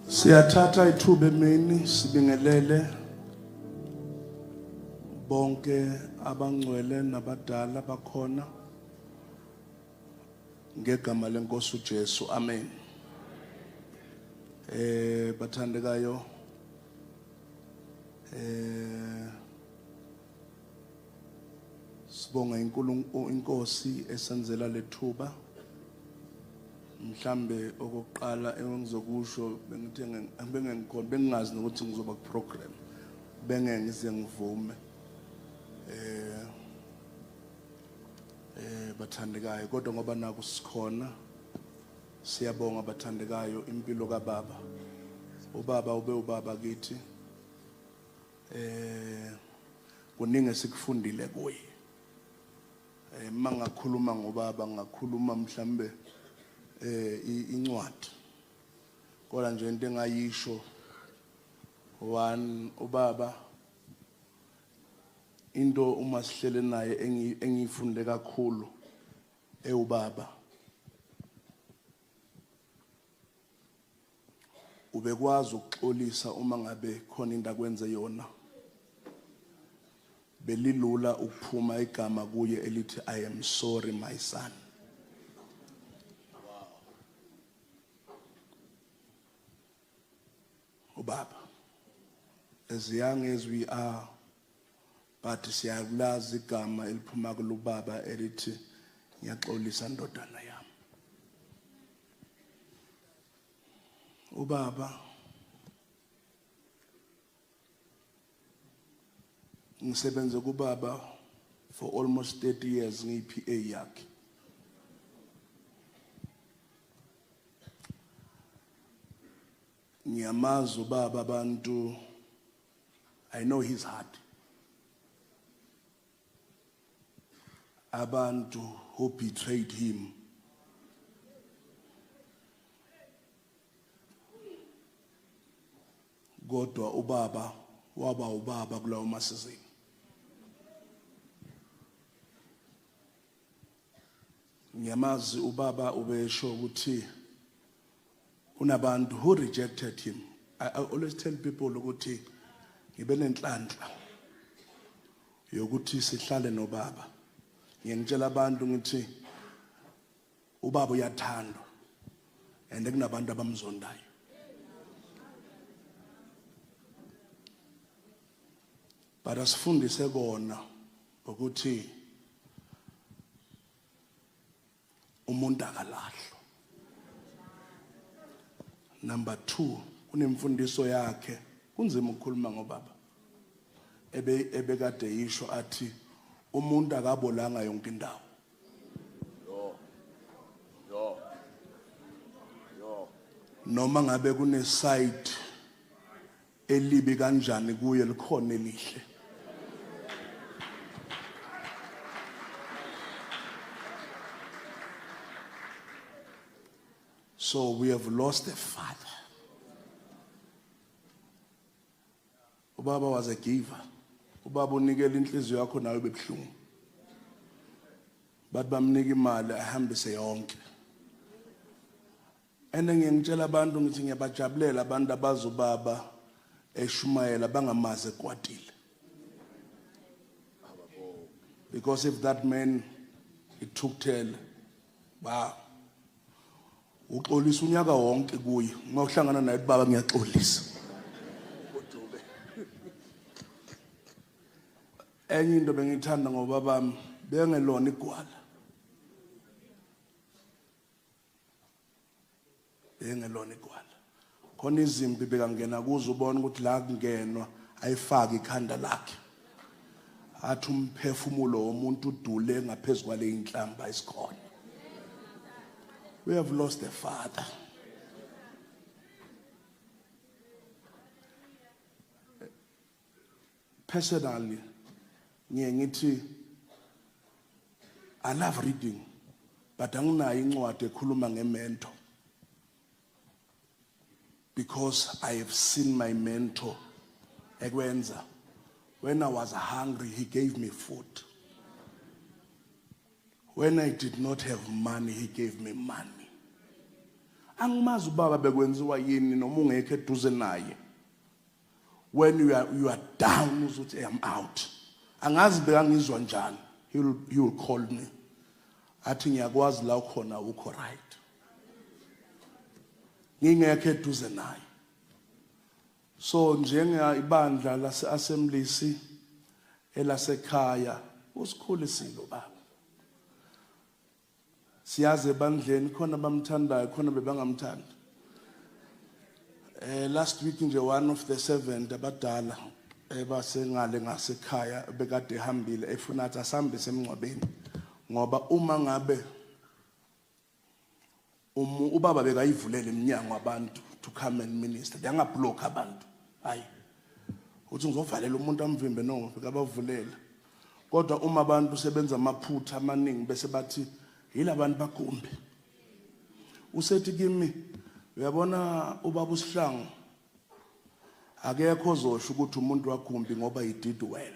Siyathatha ithuba emini sibingelele bonke abangcwele nabadala bakhona ngegama lenkosi uJesu. Amen. Bathandekayo, sibonga inkulunkulu inkosi esenzela lethuba. Mhlambe okokuqala engizokusho, bengithe bengengikhona, bengingazi nokuthi ngizoba ku program, benge ngize ngivume, bathandekayo, kodwa ngoba naku sikhona, siyabonga, bathandekayo. Impilo kababa, ubaba ube ubaba kithi. Kuningi esikufundile kuye. Mangakhuluma ngobaba, ngakhuluma mhlambe incwadi, kodwa nje into engayisho, one, ubaba, into uma sihlele naye engiyifunde kakhulu ewubaba, ubekwazi ukuxolisa uma ngabe khona into akwenze yona. Belilula ukuphuma igama kuye elithi, "I am sorry, my son." Ubaba, as young as we are, but siyakulazi igama eliphuma kulubaba elithi, "Ngiyaxolisa, ndodana yami." Ubaba, ngisebenze kubaba for almost 30 years, ngiyi-PA yakhe. Ngiyamazi ubaba, abantu. I know his heart. Abantu who betrayed him, kodwa ubaba waba ubaba kulawo masizini. Ngiyamazi ubaba, ubesho ukuthi kunabantu who rejected him. I always tell people ukuthi ngibe nenhlanhla yokuthi sihlale nobaba. Ngiyangitshela abantu ngithi ubaba uyathandwa and kunabantu abamzondayo, but asifundise kona ukuthi umuntu akalahlwa. Number 2, kunemfundiso yakhe. Kunzima ukukhuluma ngobaba. Ebe ebekade yisho athi umuntu akabolanga yonke indawo. Yo. Yo. Yo. Noma ngabe kune side elibi kanjani kuye, likhona elihle. So we have lost a father. Ubaba was a giver. Ubaba unikela inhliziyo yakho nawe bebhlungu. Bathi bamnika imali ahambise yonke. Ene ngiyangitshela abantu ngithi ngiyabajabulela abantu abazobaba eshumayela bangamazi ekwatile. Because if that man ithukuthele, ba uxolisa unyaka wonke kuye. Uma uhlangana naye, "Baba, ngiyaxolisa." Udube. Enye into bengithanda ngoba bami bengelona igwala, bengelona igwala. Khona izimpi bekangena kuzo, ubona ukuthi la kungenwa, ayifake ikhanda lakhe, athi umphefumulo womuntu udule ngaphezulu kwale inhlamba isikhona. We have lost a father. Personally, ngiye ngithi I love reading, but anginayo incwadi ekhuluma nge-mentor, because I have seen my mentor ekwenza. When I was hungry, he gave me food. When I did not have money, he gave me money. Angimazi ubaba bekwenziwa yini noma ungekho eduze naye. When you are down, uzothi, "I'm out." Angazi bekangizwa njani. He will call me. Athi, "Ngiyakwazi la ukhona, ukho right." Ngingekho eduze naye. So njenga ibandla lase Assemblies elasekhaya, usikhulisile ubaba. Siyazi ebandleni khona bamthandayo, khona bebangamthandi. Last week nje, one of the servant abadala ebasengale ngasekhaya bekade ehambile, efuna athi asambe semngcwabeni, ngoba uma ngabe ubaba bekayivulela iminyango abantu to come and minister, bengablock abantu. Hayi, uthi ngizovalela umuntu amvimbe, no, bekabavulela. Kodwa uma abantu sebenza amaphutha amaningi, bese bathi yilabantu bagumbi. Usethi kimi, "Uyabona ubaba uSihlangu, akekho ozosho ukuthi umuntu wagumbi, ngoba he did well.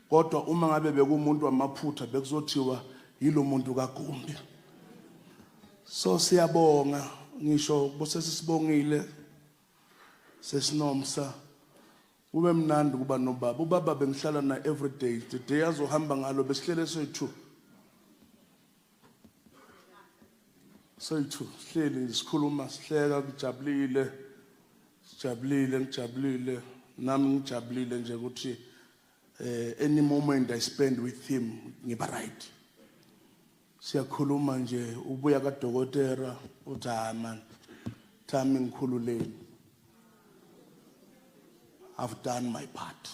Kodwa uma ngabe bekumuntu wamaphutha, bekuzothiwa yilo muntu kagumbi." So siyabonga, ngisho bosesisibongile, sesinomsa. Kube mnandi kuba nobaba. Ubaba bengihlala na every day. The day azohamba ngalo, besihlele soyi-two, soyi-two, sihleli, sikhuluma, sihleka, kujabulile, sijabulile, ngijabulile nami, ngijabulile nje ukuthi any moment I spend with him ngiba right. Siyakhuluma nje, ubuya kadokotela, uthi, "Hayi man, thami ngikhululeni, I've done my part."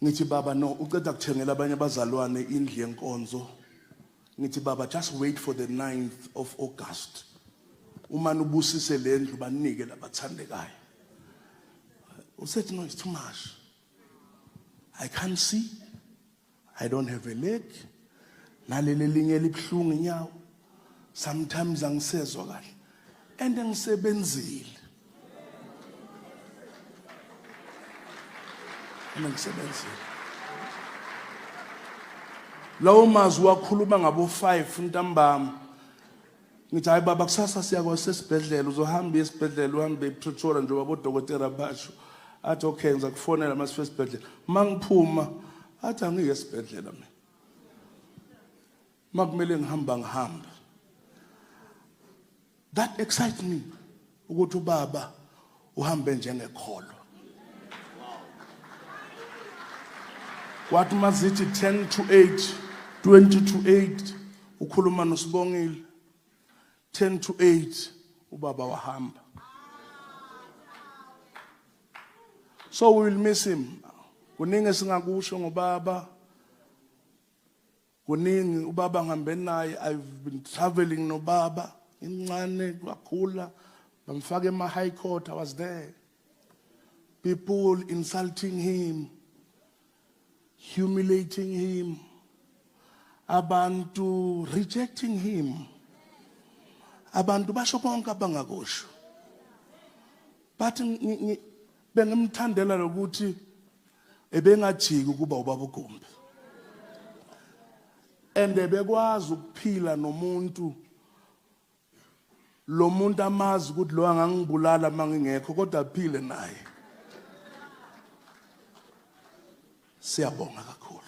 Ngithi, "Baba, no." Uceda kuthengela abanye abazalwane indlu yenkonzo. Ngithi, "Baba, just wait for the 9th of August, uma ubusise le ndlu, banike labathandekayo." Usethi, "No, it's too much. I can't see, I don't have a leg, naleli elinye libuhlungu inyawo, sometimes angisezwa kahle, and ngisebenzile and ngisebenzile." Lawo mazwi wakhuluma ngabo 5 ntambama. Ngithi, "Hayi baba, kusasa siya kwasesibhedlela, uzohamba esibhedlela, uhambe ePretoria njengoba bodokotela basho." Athi, "Okay, ngiza kufonela masifike esibhedlela." Mangiphuma athi, "Angike esibhedlela mina, makumele ngihamba, ngihamba." That excites me ukuthi ubaba uhambe njengekholo. Kwathi mazithi 10 to 8, 20 to 8, ukhuluma noSibongile, 10 to 8 ubaba wahamba. So we will miss him. Kuningi esingakusho ngobaba, kuningi. Ubaba ngihambe naye, I've been traveling nobaba, incane kwakhula, bamfaka ema high court. I was there, people insulting him, humiliating him, abantu rejecting him, abantu basho konke abangakusho. But bengimthandela lokuthi ebengajiki ukuba ubaba uGumbi, and ebekwazi ukuphila nomuntu, lo muntu amazi ukuthi lo angangibulala mangingekho, kodwa aphile naye. Siyabonga kakhulu.